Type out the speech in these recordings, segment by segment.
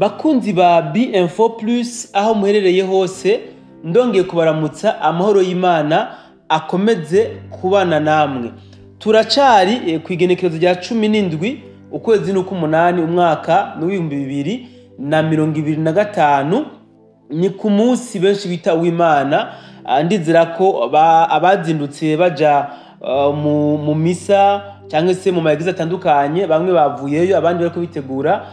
Bakunzi ba B-Info Plus, aho muherereye hose, ndongeye kubaramutsa. Amahoro y'Imana akomeze kubana namwe. Turacari ku igenekerezo rya 17, ukwezi n'uk'umunani, umwaka n'2025. Ni ku munsi benshi bita uw'Imana. Ndizera ko abazindutse baja mu misa cyangwa se mu ma églises atandukanye, bamwe bavuyeyo, abandi bariko bitegura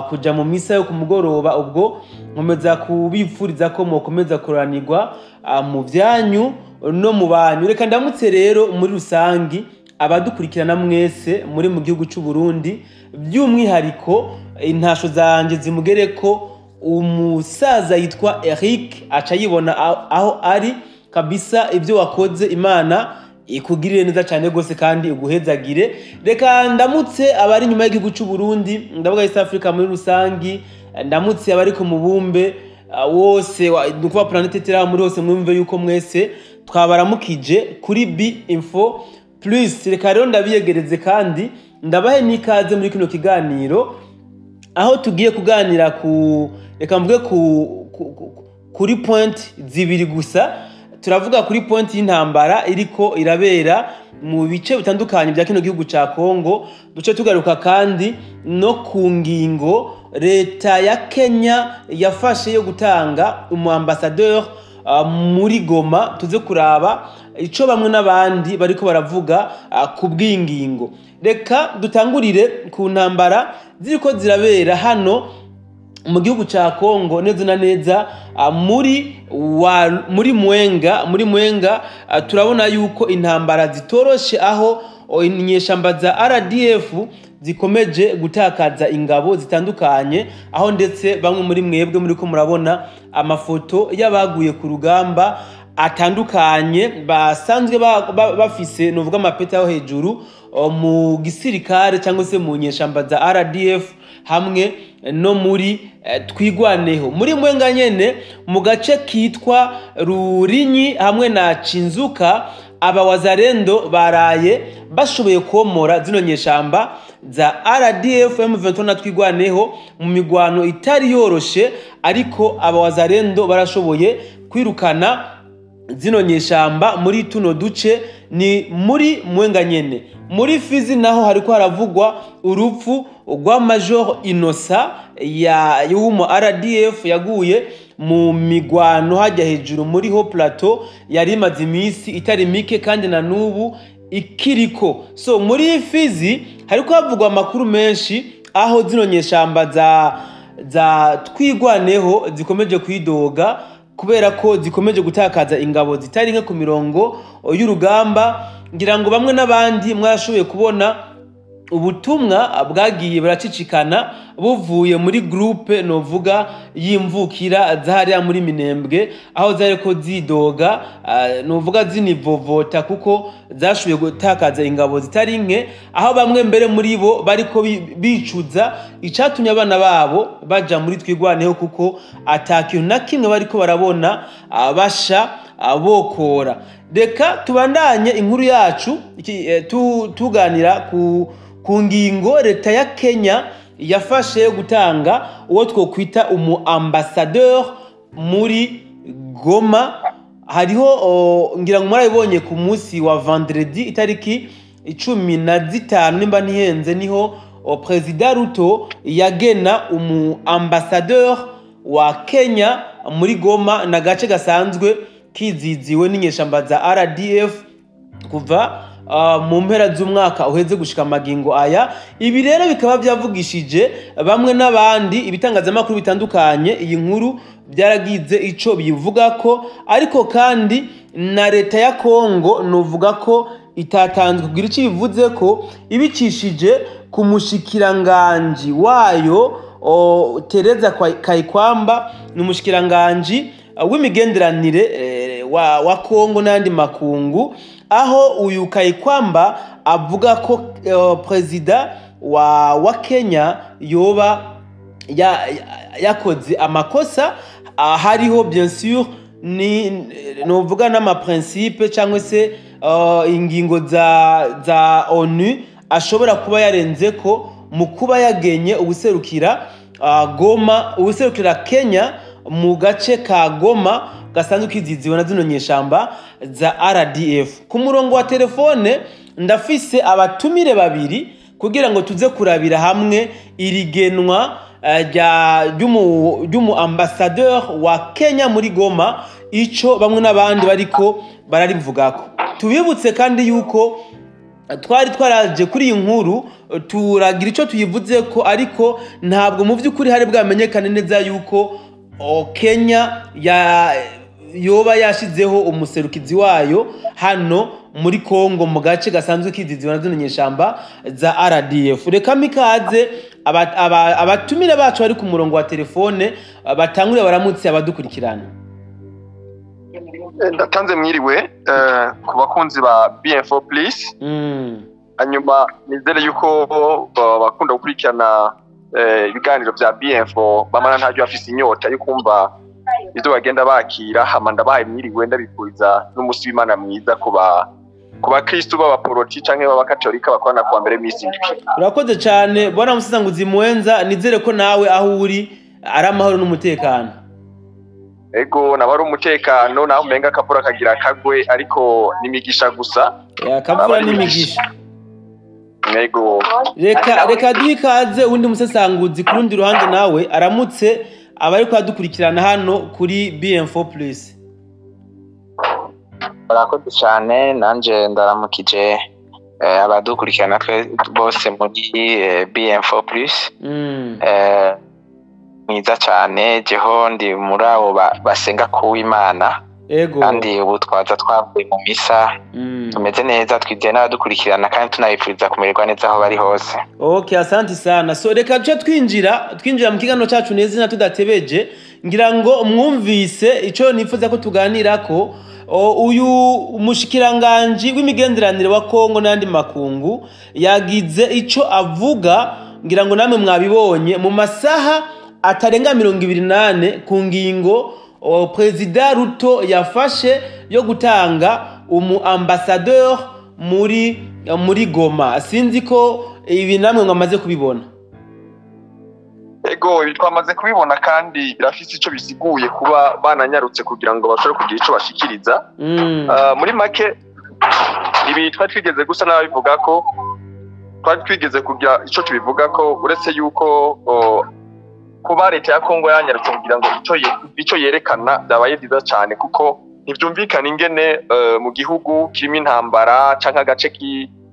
kuja mu misa yo ku mugoroba. Ubwo nkomeza kubipfuriza ko mukomeza kuranirwa mu vyanyu no mu banyu. Reka ndamutse rero muri rusangi abadukurikirana mwese muri mu gihugu c'u Burundi, by'umwihariko intasho zanje zimugere ko umusaza yitwa Eric, aca yibona aho ari kabisa. Ibyo wakoze, Imana ikugirire neza cyane rwose kandi iguhezagire. Reka ndamutse abari inyuma y'igihugu cy'u Burundi, ndavuga East Africa muri rusangi, ndamutse abari ku mubumbe wose ni ukuvuga planète Terre muri hose. Mwumve yuko mwese twabaramukije kuri B Info Plus. Reka rero ndabiyegereze kandi ndabahe n'ikaze muri kino kiganiro, aho tugiye kuganira ku, reka mvuge kuri point zibiri gusa. Turavuga kuri point y'intambara iriko irabera mu bice bitandukanye bya kino gihugu ca Kongo, duce tugaruka kandi no ku ngingo leta ya Kenya yafashe yo gutanga umu ambassadeur muri Goma, tuze kuraba ico bamwe n'abandi bariko baravuga ku bw'ingingo. Reka dutangurire ku ntambara ziriko zirabera hano mu gihugu ca Kongo, neza na neza muri Mwenga. Muri Mwenga turabona yuko intambara zitoroshe, aho inyeshamba za RDF zikomeje gutakaza ingabo zitandukanye, aho ndetse bamwe muri mwebwe muriko murabona amafoto y'abaguye ku rugamba atandukanye, basanzwe bafise novuga amapeta yo hejuru mu gisirikare cyangwa se mu nyeshamba za RDF hamwe no muri Twigwaneho. Muri Mwenga nyene, mu gace kitwa Rurinyi hamwe na Cinzuka, aba Wazalendo baraye bashoboye komora zino nyeshamba za RDF, M23 na Twigwaneho mu migwano itari yoroshe, ariko aba Wazalendo barashoboye kwirukana zino nyeshamba muri tuno duce. Ni muri Mwenga nyene. Muri Fizi naho hariko haravugwa urupfu rwa Major Inosa ya y'umu RDF yaguye mu migwano hajya hejuru muri Haut Plateau, yari imaze iminsi itari mike kandi na nubu ikiriko. So muri Fizi hariko havugwa amakuru menshi, aho zino nyeshamba za Twigwaneho zikomeje kwidoga kubera ko zikomeje gutakaza ingabo zitari nke ku mirongo y'urugamba. Ngira ngo bamwe n'abandi mwashoboye kubona ubutumwa bwagiye buracicikana buvuye muri groupe novuga y'imvukira zahariya muri Minembwe, aho zariko zidoga, novuga zinivovota kuko zashoboye gutakaza ingabo zitari nke, aho bamwe mbere muri bo bariko bicuza icatumye abana babo baja muri Twigwaneho, kuko ata kintu na kimwe bariko barabona basha bokora. Reka tubandanye inkuru yacu tuganira ku ngingo leta ya Kenya yafashe yo gutanga uwo twokwita umu ambassadeur muri Goma. Hariho ngira ngo mwarabibonye ku munsi wa vendredi, itariki 15 nimba ntihenze, niho Perezida Ruto yagena umu ambassadeur wa Kenya muri Goma, na gace gasanzwe kiziziwe n'inyeshamba za RDF kuva mu mpera z'umwaka uheze gushika magingo aya. Ibi rero bikaba byavugishije bamwe n'abandi, ibitangazamakuru bitandukanye iyi nkuru byaragize ico bivuga ko, ariko kandi na leta ya Kongo nuvuga ko itatanzwe kugira ico bivuze ko, ibicishije ku mushikiranganji wayo Tereza Kayikwamba. Ni umushikiranganji w'imigenderanire wa Kongo n'andi makungu, aho uyu Kayikwamba avuga ko perezida wa Kenya yoba yakoze amakosa. Hariho bien sûr ni novuga n'ama principe cyangwa se ingingo za ONU ashobora kuba yarenze ko mu kuba yagenye ubuserukira Goma, uwuserukira Kenya mu gace ka Goma gasanzwe kiziziwe na zino nyeshamba za RDF. Ku murongo wa telefone ndafise abatumire babiri kugira ngo tuze kurabira hamwe irigenwa ry'umu ambassadeur wa Kenya muri Goma, ico bamwe n'abandi bariko bararivugako. Tubibutse kandi yuko twari twaraje kuri iyi nkuru turagira ico tuyivuze ko, ariko ntabwo mu by'ukuri hari bwamenyekane neza yuko Kenya yoba yashizeho umuserukizi wayo hano muri Kongo mu gace gasanzwe kiziziwe na zino nyeshamba za RDF. Reka mikaze abatumire bacu bari ku murongo wa telefone batangure baramutse abadukurikirana. Ndatanze mwiriwe ku bakunzi ba BM4 Plus. Hanyuma nizere yuko bakunda gukurikirana ibiganiro bya BM4, bamara ntaryo bafise inyota yo kumva izo bagenda bakira. Hama ndabahaye mwiriwe, ndabifuriza n'umunsi w'Imana mwiza ku bakristu b'abaporoti canke b'abakatolika bakorana kuwa mbere misi indwi. Urakoze cyane bwana Musesanguzi Mwenza, nizere ko nawe aho uri ari amahoro n'umutekano. Ego, naba ari umutekano, naho umenga akavura kagira kagwe, ariko n'imigisha gusa. Akavura n'imigisha. Ego. Reka duhe ikaze uwundi musesanguzi ku rundi ruhande, nawe aramutse abari kwadukurikirana hano kuri BM4 Plus. Murakoze cyane, nanje ndaramukije abadukurikirana twe bose muri BM4 Plus. Mwiza cyane, jeho ndi muri abo basenga ku Imana. Ego. Kandi ubu twaza twavuye mu misa, tumeze neza, twizeye n'abadukurikirana kandi tunabifuriza kumererwa neza aho bari hose. Okay, asante sana. So reka duce twinjira mu kiganiro cyacu neza tudatebeje, ngira ngo mwumvise ico nifuza ko tuganirako. Uyu mushikiranganje w'imigenderanire wa Kongo n'andi makungu yagize ico avuga, ngira ngo namwe mwabibonye mu masaha atarenga 28 ku ngingo Prezida Ruto yafashe yo gutanga umu ambassadeur muri Goma. Sinzi ko ibi namwe mwamaze kubibona. Ego, ibi twamaze kubibona kandi birafise ico bisiguye kuba bananyarutse kugira ngo bashobore kugira ico bashikiriza. Muri make ibi twari twigeze gusa n'ababivuga ko twari twigeze kugira ico tubivuga ko, uretse yuko kuba leta ya Kongo yanyarutse kugira ngo ico yerekana byabaye byiza cyane, kuko ntibyumvikana ingene mu gihugu kirimo intambara canke agace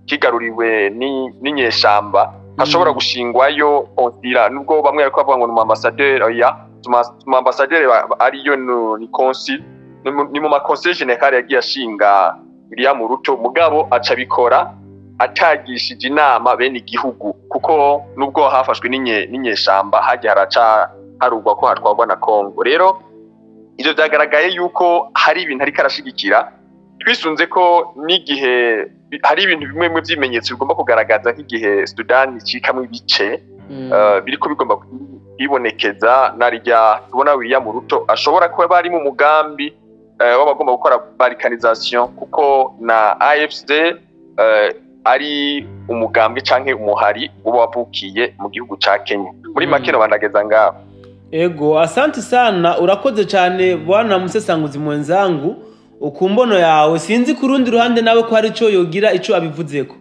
kigaruriwe n'inyeshamba hashobora gushingwayo konsila, nubwo bamwe bariko bavuga ngo ni ambassadeur. Oya, ambassadeur ariyo ni consul, ni mu conseil général yagiye ashinga William Ruto, mugabo aca bikora atagishije inama bene igihugu, kuko nubwo hafashwe n'inyeshamba hagiye haraca harugwa ko hatwagwa na Kongo. Rero ivyo byagaragaye yuko hari ibintu ariko arashigikira, twisunze ko n'igihe hari ibintu bimwe bimwe by'ibimenyetso bigomba kugaragaza nk'igihe Sudan icikamwo ibice biriko bigomba kwibonekeza, narirya tubona William Ruto ashobora kuba bari mu mugambi w'abagomba gukora balkanisation, kuko na AFC ari umugambi canke umuhari uba wavukiye mu gihugu ca Kenya. Muri make no bandageza ngaho. Ego, asante sana, urakoze cyane bwana Musesanguzi mwenzangu ukumbono yawe. Sinzi ku rundi ruhande nawe ko hari ico yogira ico abivuzeko.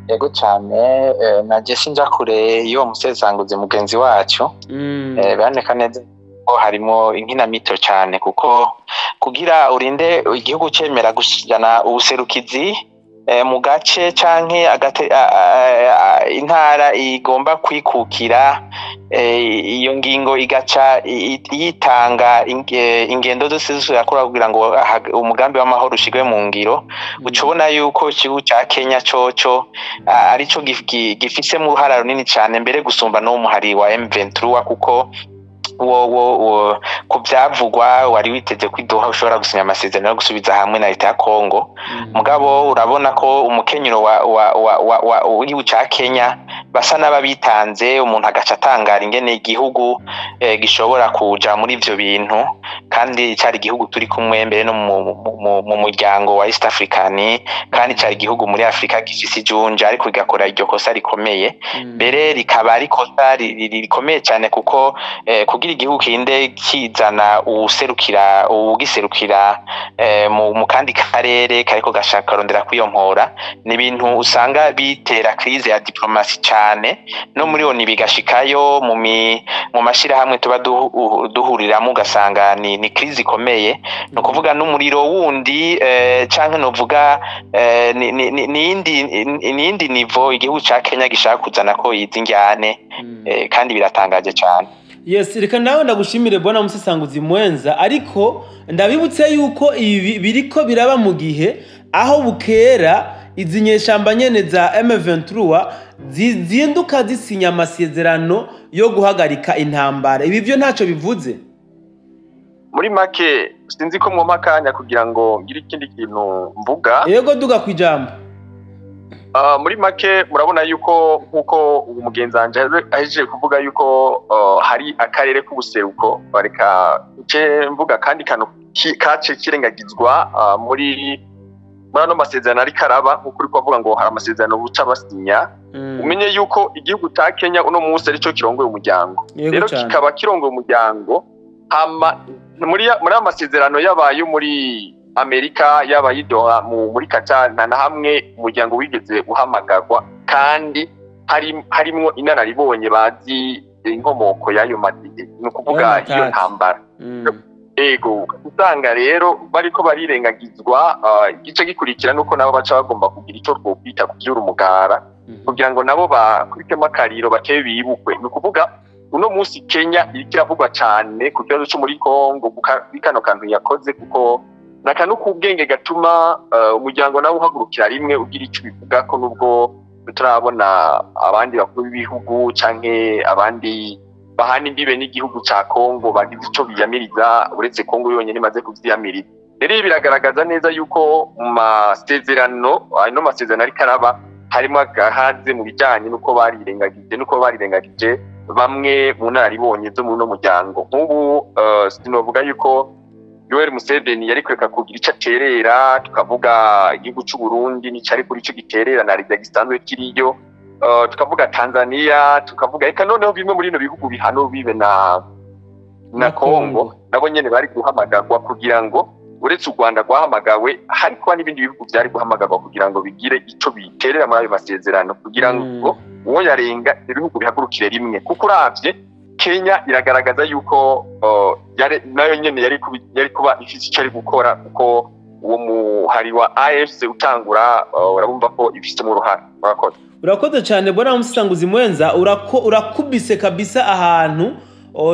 Ego cyane, naje sinja kure y'uwo musesanguzi mugenzi wacu. Baneka neza ko harimo inkinamito cyane, kuko kugira urinde igihugu cemera gushirana ubuserukizi mu gace canke intara igomba kwikukira, iyo ngingo igaca yitanga ingendo zose zirakora kugira ngo umugambi w'amahoro ushigwe mu ngiro. Ucubona yuko igihugu ca Kenya coco arico gifise mu ruhara runini cane mbere gusumba no muhari wa M23, kuko wo kubyavugwa wari witeze ko idoha ushobora gusinya amasezerano yo gusubiza hamwe na leta ya Kongo. Mugabo urabona ko umukenyero wa w'igihugu ca Kenya basa n'ababitanze. Umuntu agaca atangara ingene igihugu gishobora kuja muri ivyo bintu, kandi cari igihugu turi kumwe mbere no mu muryango wa East African, kandi cari igihugu muri Afrika gifise ijunja, ariko igakora iryo kosa rikomeye. Mbere rikaba ari ikosa rikomeye cyane, kuko kugira igihugu kinde kizana uwuserukira uwugiserukira mu kandi karere kariko gashaka karondera kwiyompora, ni ibintu usanga bitera crise ya diplomasi cyane, no muri ONU bigashikayo, mu mashirahamwe tuba duhuriramo, ugasanga ni crise ikomeye. Ni ukuvuga n'umuriro wundi, canke novuga ni iyindi niveau igihugu ca Kenya gishaka kuzana ko izi njyane, kandi biratangaje cyane. Yes, reka nawe ndagushimire, bwana Musesanguzi Mwenza. Ariko ndabibutse yuko ibi biriko biraba mu gihe aho bukera izi nyeshamba nyene za M23 zizinduka zisinya amasezerano yo guhagarika intambara. Ibi vyo ntaco bivuze? Muri make, sinzi ko mwompa akanya kugira ngo ngire ikindi kintu mvuga. Yego, duga kwijambo. Muri make, murabona yuko nkuko ubu mugenzi wanje ahejeje kuvuga yuko hari akarere k'ubuseruko, bareka nce mvuga kandi kantu kace kirengagizwa muri ano masezerano ariko araba, nkuko uri kuvuga ngo hari amasezerano buca basinya. Umenye yuko igihugu ca Kenya uno munsi arico kirongoye umuryango. Rero kikaba kirongoye umuryango, hama muri aya masezerano yabaye muri Amerika, yaba y'i Doha muri Qatar, nta na hamwe umuryango wigeze uhamagarwa, kandi harimwo inararibonye bazi inkomoko y'ayo madide, ni ukuvuga Y'ayo iyo matati. ntambara. Ego, usanga rero bariko barirengagizwa. Igice gikurikira nuko nabo baca bagomba kugira ico twokwita kuvyura umugara, kugira ngo nabo bakubitemo akariro, batebe bibukwe. Ni ukuvuga uno munsi Kenya iriko iravugwa cane ku kibazo co muri Congo kuri kano kantu yakoze, kuko ni akantu k'ubwenge gatuma umuryango nawe uhagurukira rimwe ugira ico ubivugako, nubwo tutarabona abandi bakuru b'ibihugu canke abandi bahana imbibe n'igihugu ca Congo bagize ico biyamiriza, uretse Congo yonyene imaze kuvyiyamiriza. Rero ibi biragaragaza neza yuko mu masezerano, ano masezerano ariko araba, harimo agahaze mu bijanye n'uko barirengagije bamwe mu nararibonye zo muri uno muryango. Nk'ubu sinovuga yuko Yoweri Museveni yari kureka kugira ico aterera, tukavuga igihugu c'u Burundi nicari kuri ico giterera na rya gisanzwe kiriyo, tukavuga Tanzania, tukavuga eka noneho bimwe muri bino bihugu bihano bibe na Congo, nabo nyene bari guhamagarwa kugira ngo, uretse u Rwanda rwahamagawe, hari kuba n'ibindi bihugu vyari guhamagarwa kugira ngo bigire ico biterera muri ayo masezerano, kugira ngo uwo yarenga ibihugu bihagurukire rimwe. Kuko uravye Kenya iragaragaza yuko nayo nyene yari kuba ifise ico ari gukora, kuko uwo muhari wa AFC utangura, urabumva ko ifisemo uruhara. Murakoze. Urakoze cyane, bwana Musesanguzi Mwenza. Urakubise kabisa ahantu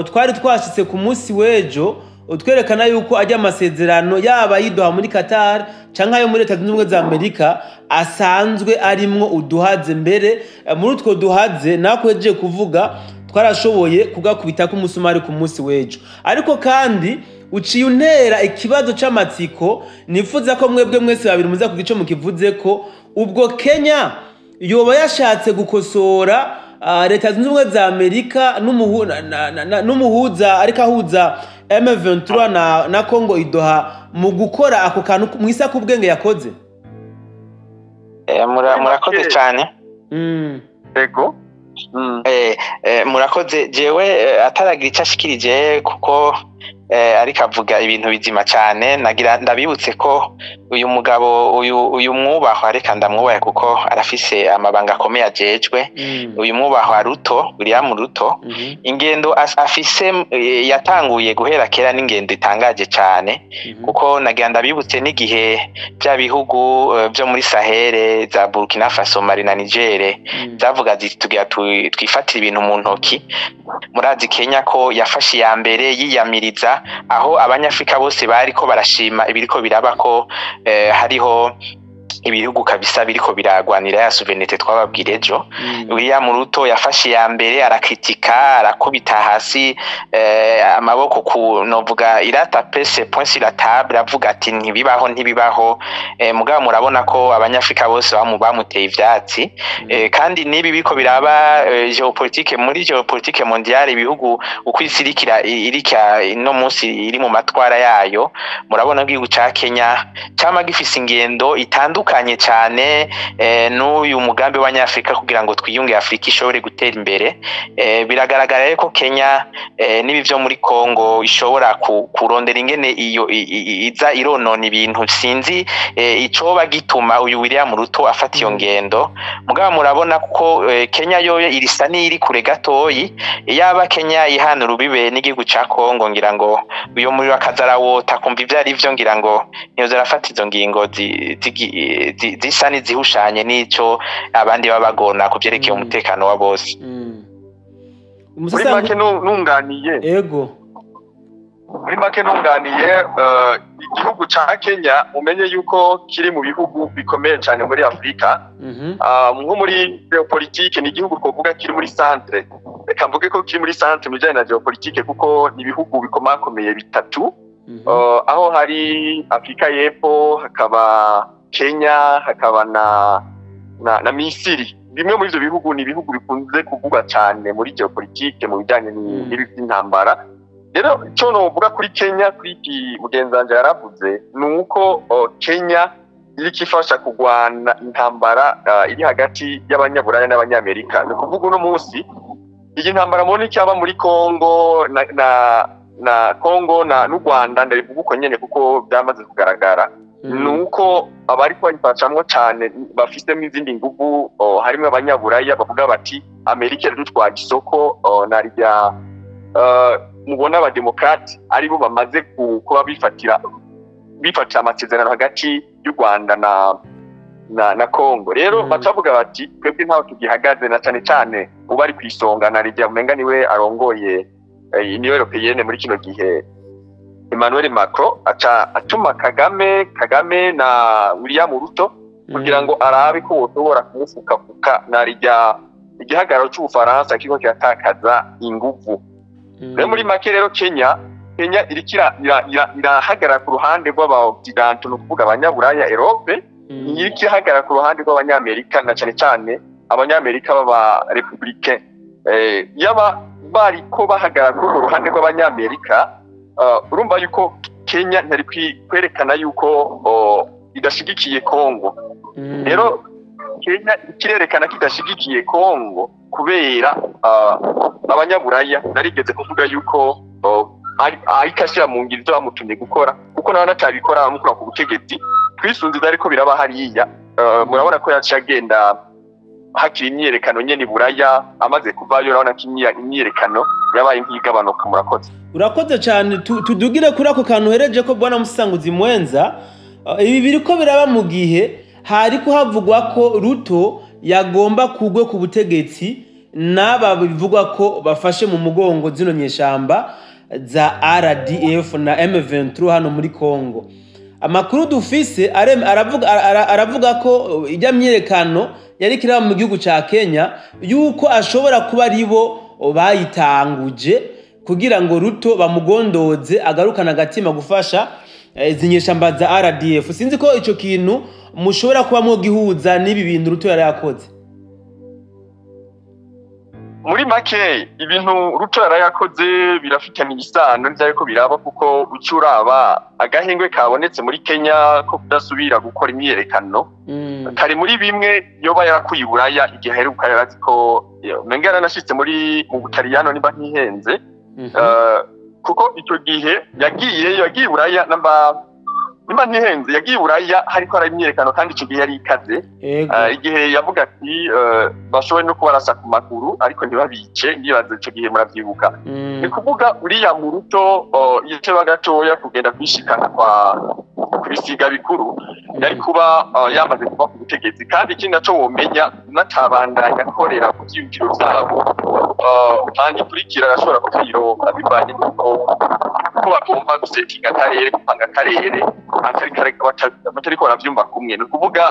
twari twashitse ku munsi w'ejo, twerekana yuko ajya amasezerano, yaba y'i Doha muri Qatar canke ayo muri Leta Zunze Ubumwe za Amerika, asanzwe arimwo uduhaze. Mbere muri utwo duhaze nakwejeje kuvuga, twarashoboye kugakubitako umusumari ku munsi w'ejo. Ariko kandi uciye untera ikibazo c'amatsiko nifuza ko mwebwe mwese babiri muza kugira ico mukivuze ko. Ubwo Kenya yoba yashatse gukosora Leta Zunze Ubumwe za Amerika n'umuhuza ariko ahuza M23 na Congo i Doha mu gukora ako kantu mwisa k'ubwenge yakoze? Murakoze cyane. Ego. Murakoze. Jewe ataragira icyo ashikirije, kuko ariko avuga ibintu bizima cyane, nagira ndabibutse ko uyu mugabo, uyu mwubahwa, reka ndamwubahe kuko arafise amabanga akomeye ajejwe, uyu mwubahwa Ruto, William Ruto, ingendo afise yatanguye guhera kera, n'ingendo itangaje cyane, kuko nagira ndabibutse n'igihe bya bihugu byo muri Sahel za Burkina Faso, Mali na Niger zavuga ziti tugira twifatire ibintu mu ntoki. Murazi Kenya ko yafashe iya mbere yiyamiriza, aho Abanyafrika bose bariko barashima ibiriko biraba, ko hariho Ibihugu kabisa biriko biragwanira ya souveraineté twababwira ejo. William Ruto yafashe ya mbere, arakritika, arakubita hasi amaboko ku novuga il a tapé ses poings sur la table, avuga ati: "Ntibibaho, ntibibaho." Mugabo murabona ko Abanyafrika bose bamuteye ivyatsi. Kandi nibi biko biraba géopolitique, muri géopolitique mondiale, ibihugu uko isi irikira irika ino munsi iri mu matwara yayo. Murabona ko igihugu ca Kenya cama gifise ingendo itandukanye cyane n'uyu mugambi w'Abanyafrika kugira ngo twiyunge, Afurika ishobore gutera imbere. Biragaragara rero ko Kenya n'ibi vyo muri Congo ishobora kurondera ingene iyo iza ironona ibintu. Sinzi icoba gituma uyu William Ruto afata iyo ngendo, mugabo murabona ko Kenya yoyo irisa n'iri kure gatoyi. Yaba Kenya ihana urubibe n'igihugu ca Congo, ngira ngo uyo muriro akazarawota kumva ivyo ari vyo, ngira ngo niyo arafata izo ngingo zisa n'izihushanye n'ico abandi baba bagona ku vyerekeye umutekano wa bose. Muri make nunganiye. Ego. Muri make nunganiye, igihugu ca Kenya umenye yuko kiri mu bihugu bikomeye cyane muri Afurika. Nko muri géopolitique ni igihugu twovuga kiri muri centre, reka mvuge ko kiri muri centre mu bijyanye na géopolitique, kuko ni ibihugu bikomakomeye bitatu, aho hari Afurika y'Epfo, hakaba Kenya, hakaba na Misiri. Bimwe muri ivyo bihugu ni ibihugu bikunze kuvugwa cyane muri géopolitique mu bijyanye n'ibi by'intambara. Rero icyo novuga kuri Kenya, kuri iki mugenzi wanje yaravuze, ni uko Kenya iriko ifasha kurwana intambara iri hagati y'Abanyaburaya n'Abanyamerika. Ni ukuvuga uno munsi iyi ntambara mubona icyaba muri Congo na Congo na n'u Rwanda, ndabivuga uko nyene kuko byamaze kugaragara, ni uko abari bayifashamwo cyane bafisemo izindi nguvu, harimo Abanyaburaya bavuga bati: "Amerika iradutwaye isoko." Na rya mubona Abademokrati aribo bamaze kuba bifatira amasezerano hagati y'u Rwanda na Congo. Rero bacavuga bati: "Twebwe ntaho tugihagaze," na cyane cyane uba ari ku isonga, na rya umenga niwe arongoye Union Européenne muri kino gihe, Emmanuel Macron, aca atuma Kagame na William Ruto kugira ngo arabe ko boshobora kumufukafuka, na rya igihagararo c'Ubufaransa kiriko kiratakaza inguvu. Rero muri make rero Kenya iriko irahagarara ku ruhande rw'aba occidentaux, ni ukuvuga Abanyaburaya, Europe, iriko irahagarara ku ruhande rw'Abanyamerika, na cane cane Abanyamerika b'aba républicain. Yaba bariko bahagarara kuri urwo ruhande rw'Abanyamerika, urumva yuko Kenya ntari kwerekana yuko idashigikiye Congo. Rero Kenya kirerekana ko idashigikiye Congo kubera Abanyaburaya. Narigeze kuvuga yuko ariko ashyira mu ngiro ivyo bamutumye gukora, kuko nawe natabikora bamukura ku butegetsi. Twisunze ivyo ariko biraba hariya. Murabona ko yaciye agenda hakiri imyiyerekano nyene i Buraya. Amaze kuvayo urabona ko imyiyerekano yabaye nk'igabanuka. Murakoze. Urakoze cyane. Tudugire kuri ako kantu uhereje ko, bwana Musanguzi Mwenza. Ibi biriko biraba mu gihe hariko havugwa ko Ruto yagomba kugwe ku butegetsi n'aba bivugwa ko bafashe mu mugongo zino nyeshamba za RDF na M23 hano muri Congo. Amakuru dufise aravuga ko ijya myiyerekano yari kiraba mu gihugu ca Kenya, yuko ashobora kuba aribo bayitanguje kugira ngo Ruto bamugondoze agarukana agatima gufasha izi nyeshamba za RDF. Sinzi ko ico kintu mushobora kuba mwogihuza n'ibi bintu Ruto yari yakoze. Muri make ibintu Ruto yarayakoze birafitanye isano n'ivyo biraba, kuko uca uraba agahengwe kabonetse muri Kenya ko kudasubira gukora imyiyerekano kari muri bimwe yoba yarakuye i Buraya igihe aheruka. Yarazi ko umenga yaranashitse mu Butaliyano niba ntihenze. Kuko ico gihe yagiye i Buraya, nimba ntihenze yagiye i Buraya hariko hari imyiyerekano, kandi ico gihe yari ikaze. Igihe yavuga ati bashoboye no kubarasa ku maguru ariko ntibabice, ndibaza ico gihe muravyibuka. Ni kuvuga uriya mu Ruto yiteba gatoya kugenda kwishikana kwa kubisiga bikuru, yari kuba yamaze kuva ku butegetsi. Kandi ikindi naco womenya, natabandanya akorera ku vyiyumviro vyabo, kandi ikurikira arashobora kubironka bivanye n'uko Uko bagomba gusetinga akarere, gupanga akarere, batariko baravyumva kumwe. Ni ukuvuga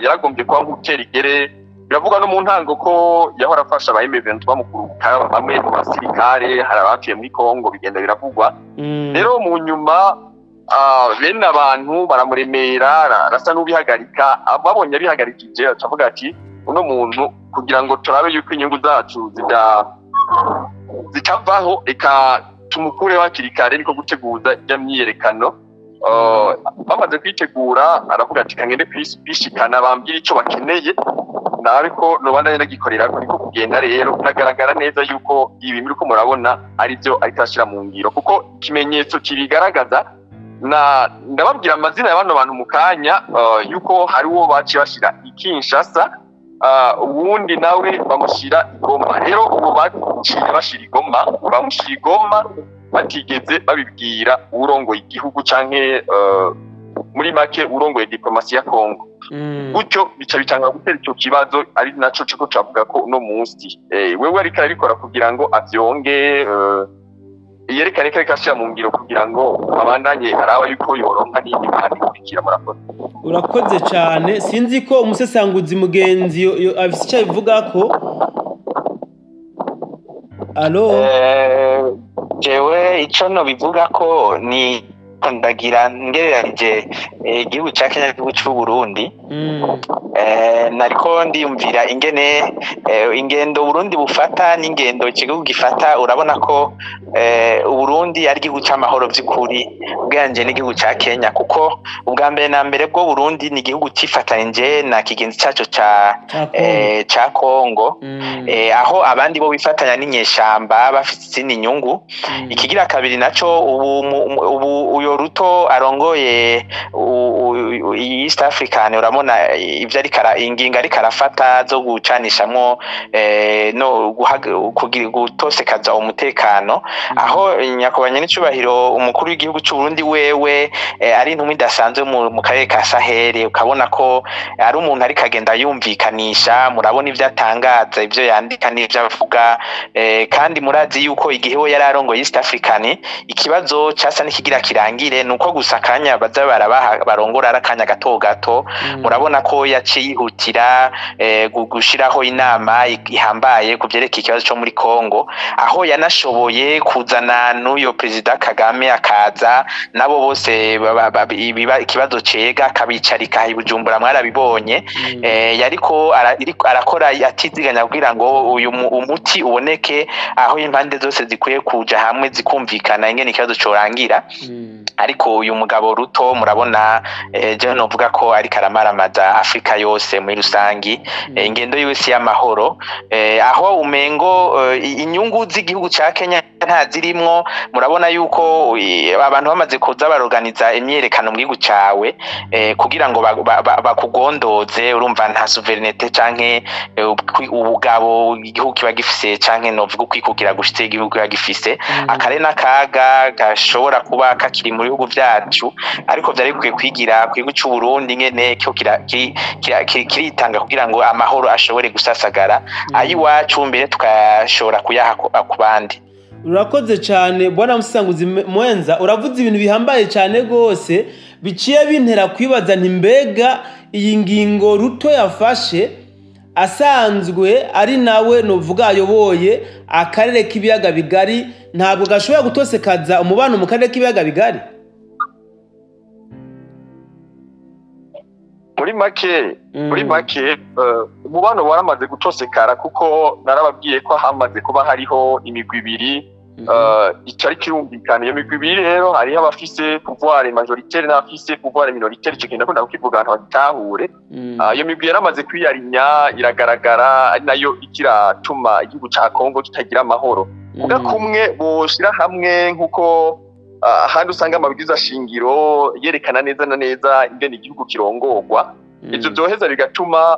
yaragombye kuba nk'utera igere. Biravuga no mu ntango ko yahora afasha aba M23 mu kuruka bamwe mu basirikare, hari abaciye muri Kongo, bigenda biravugwa. Rero mu nyuma bene abantu baramuremera, arasa n'ubihagarika. Babonye abihagarikije, acavuga ati uno muntu kugira ngo turabe yuko inyungu zacu zitavaho, reka tumukure hakiri kare. Niko guteguza ijya myiyerekano. Bamaze kwitegura, aravuga ati kangende kwishikana bambwira ico bakeneye, ariko noba nagikorera. Niko kugenda rero biragaragara neza yuko ibi muriko murabona ari byo ariko arashyira mu ngiro, kuko ikimenyetso kibigaragaza na ndababwira amazina ya bano bantu mu kanya, yuko hari uwo baciye bashyira i Kinshasa, uwundi nawe bamushyira i Goma. Rero ubu baciye bashyira i Goma, bamushyira i Goma batigeze babibwira urongoye igihugu canke muri make urongoye diplomasi ya Kongo. Gutyo bica bitanga gutera icyo kibazo, ari naco ciko cavuga ko uno munsi wewe ariko arabikora kugira ngo avyonge, yerekane ko ariko ashira mu ngiro kugira ngo abandanye araba yuko yoronka n'indi mpande ikurikira. Murakoze. Urakoze cyane. Sinzi ko umusesanguzi mugenzi afise icyo abivuga ko. Allo? Jewe ico nobivuga ko ni ndagira ngereranije igihugu ca Kenya n'igihugu c'u Burundi. Nariko ndiyumvira ingene ingendo Burundi bufata n'ingendo igihugu gifata. Urabona ko Uburundi ari igihugu c'amahoro vy'ukuri ugereranyije n'igihugu ca Kenya, kuko ubwa mbere na mbere bwo Burundi ni igihugu cifatanije na kigenzi caco ca Kongo, aho abandi bo bifatanya n'inyeshamba bafite izindi nyungu. Ikigira kabiri naco, ubu uyo Ruto arongoye East African, urabona ivyo ariko ingingo ariko arafata zo gucanishamwo no gutosekaza umutekano, aho nyakubahwa nyenicubahiro umukuru w'igihugu c'u Burundi wewe ari intumwa idasanzwe mu karere ka Sahel. Ukabona ko ari umuntu ariko agenda yumvikanisha. Murabona ivyo atangaza, ivyo yandika n'ivyo avuga. Kandi murazi yuko igihe we yari arongoye East African, ikibazo casa n'ikigira kirangire, nuko gusa akanya baza barabaha barongora ari akanya gato gato. Murabona ko yaciye yihutira gushiraho inama ihambaye ku vyerekeye ikibazo co muri Kongo, aho yanashoboye kuzana n'uyo Perezida Kagame, akaza nabo bose ikibazo cega akabicarika i Bujumbura, mwarabibonye. Yariko arakora atiziganya kugira ngo uyu umuti uboneke, aho impande zose zikwiye kuja hamwe zikumvikana ingene ikibazo corangira. Ariko uyu mugabo Ruto murabona, je novuga ko ariko aramaramaza Afrika yose muri rusangi. Ingendo yiwe si y'amahoro, aho umengo inyungu z'igihugu ca Kenya nta zirimwo. Murabona yuko abantu bamaze kuza baroganiza imyerekano mu gihugu cawe kugira ngo bakugondoze, urumva nta souveraineté canke ubugabo igihugu kiba gifise, canke novuga ukwikukira gushitse igihugu kiba gifise. Akare n'akaga gashobora kuba kakiri mu bihugu vyacu, ariko vyari bikwiye kwigira ku gihugu c'u Burundi ngene cyo kiritanga kugira ngo amahoro ashobore gusasagara ayiwacu, mbere tukashobora kuyaha ku bandi. Urakoze cyane, bwana musanguzi Mwenza. Uravuze ibintu bihambaye cyane rwose, biciye bintera kwibaza nti mbega iyi ngingo Ruto yafashe, asanzwe ari nawe nuvuga ayoboye akarere k'ibiyaga bigari, ntabwo gashobora gutosekaza umubano mu karere k'ibiyaga bigari? Muri make umubano waramaze gutosekara, kuko narababwiye ko hamaze kuba hariho imigwi ibiri icari kirumvikana. Iyo migwi ibiri rero, hariho abafise pouvoir majoritaire n'abafise pouvoir minoritaire. Ico kintu ndakunda kukivuga abantu bagitahure. Iyo migwi yaramaze kwiyarinya, iragaragara, ari nayo ikiratuma igihugu ca Kongo kitagira amahoro. Kuga kumwe boshira hamwe, nk'uko ahandi usanga amabwiriza shingiro yerekana neza na neza ingene igihugu kirongorwa, ivyo vyoheza bigatuma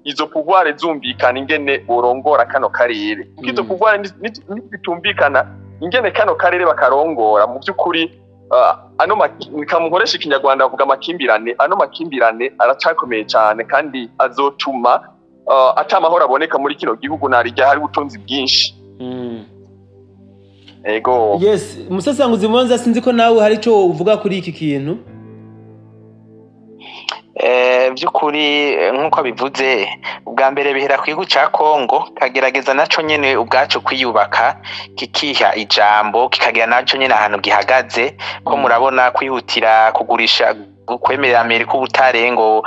izo pouvoir zumvikana ingene borongora kano karere, kuko izo pouvoir nizitumvikana ingene kano karere bakarongora, mu by'ukuri ano kamukoresha ikinyarwanda bavuga amakimbirane, ano makimbirane aracakomeye cyane kandi azotuma ata amahoro aboneka muri kino gihugu narijya hari ubutunzi bwinshi. Ego. Yes, musasanguzi Mwanza, sinzi ko nawe hari ico uvuga kuri iki kintu. By'ukuri nk'uko bivuze, ubwa mbere bihera ku gihugu ca Kongo, kagerageza naco nyene ubwaco kwiyubaka, kikiha ijambo, kikagira naco nyene ahantu gihagaze. Ko murabona kwihutira kugurisha, kwemerera Amerika ubutare, ngo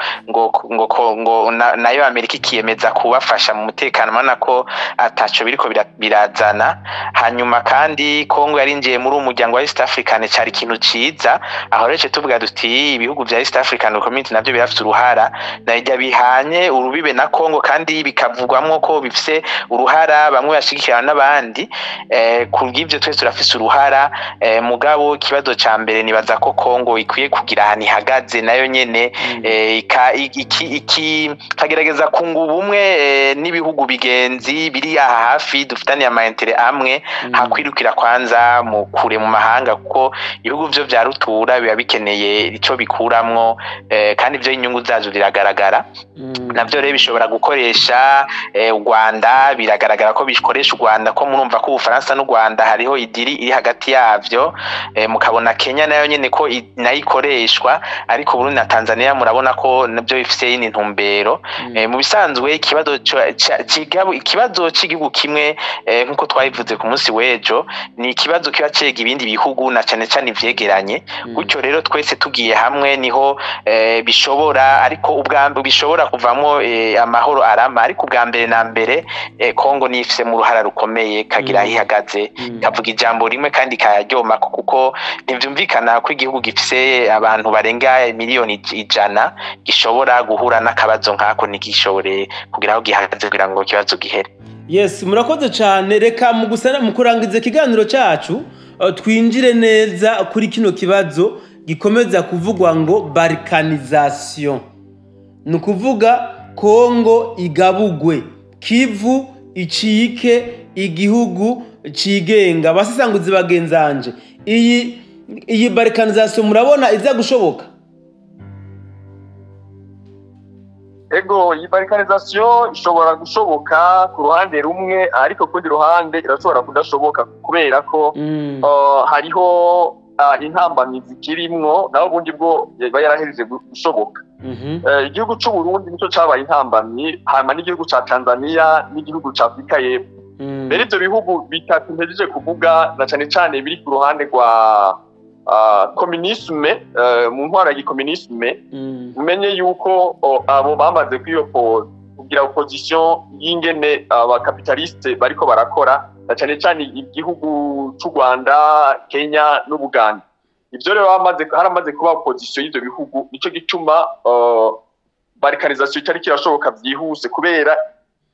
nayo Amerika ikiyemeza kubafasha mu mutekano, murabona ko ataco biriko birazana. Hanyuma kandi Kongo yarinjiye muri uwo muryango wa East African, cari ikintu ciza. Aho rero tuvuga duti ibihugu vya East African Community navyo birafise uruhara, narijya bihanye urubibe na Kongo, kandi bikavugwamwo ko bifise uruhara, bamwe bashigikirana n'abandi. Kubw'ivyo twese turafise uruhara. Mugabo ikibazo ca mbere, nibaza ko Kongo ikwiye kugira ahantu ihagaze nayo nyene, ikagerageza kunga ubumwe n'ibihugu bigenzi biri aha hafi dufitaniye ama intérêts amwe, hakwirukira kwanza mu kure mu mahanga, kuko ibihugu vyo vya rutura biba bikeneye ico bikuramwo, kandi ivyo inyungu zazo ziragaragara. Navyo rero bishobora gukoresha u Rwanda, biragaragara ko bikoresha u Rwanda, ko murumva ko Ubufaransa n'u Rwanda hariho idiri iri hagati yavyo. Mukabona Kenya nayo nyene ko nayo ikoreshwa, ariko Burundi na Tanzania murabona ko navyo bifise yindi ntumbero. Mu bisanzwe ikibazo c'igihugu kimwe, nkuko twabivuze ku munsi w'ejo, ni ikibazo kiba cega ibindi bihugu, na cane cane ivyegeranye. Gutyo rero twese tugiye hamwe niho bishobora, ariko ubwa bishobora kuvamwo amahoro arama. Ariko ubwa mbere na mbere, Kongo niyo ifise mu ruhara rukomeye, kagira aho ihagaze, kavuga ijambo rimwe kandi kayaryomako, kuko ntivyumvikana ko igihugu gifise abantu barenga miliyoni 100 gishobora guhura n'akabazo nk'ako ntigishobore kugira aho gihagaze kugira ngo ikibazo gihere. Yes, murakoze cyane. Reka mu gusana mu kurangiza ikiganiro cyacu, twinjire neza kuri kino kibazo gikomeza kuvugwa ngo balkanisation, ni ukuvuga Kongo igabugwe, Kivu icike igihugu cigenga. Basesanguzi bagenzanje, iyi balkanisation murabona iza gushoboka? Ego, iyi balkanisation ishobora gushoboka ku ruhande rumwe, ariko ku rundi ruhande irashobora kudashoboka, kubera ko hariho intambamyi zikirimwo, naho ubundi bwo iba yarahejeje gushoboka. Igihugu c'u Burundi nico cabaye intambamyi, hanyuma n'igihugu ca Tanzania n'igihugu ca Afrika y'Epfo. Rero ivyo bihugu bitatu mpejeje kuvuga, na cane cane biri ku ruhande rwa communisme, mu ntwaro ya gicommunisme, umenye yuko abo bamaze kugira opposition y'ingene abacapitalistes bariko barakora, na cane cane igihugu c'u Rwanda, Kenya n'Ubuganda. Ivyo rero haramaze kuba opposition y'ivyo bihugu, nico gituma balkanisation itari kirashoboka vyihuse, kubera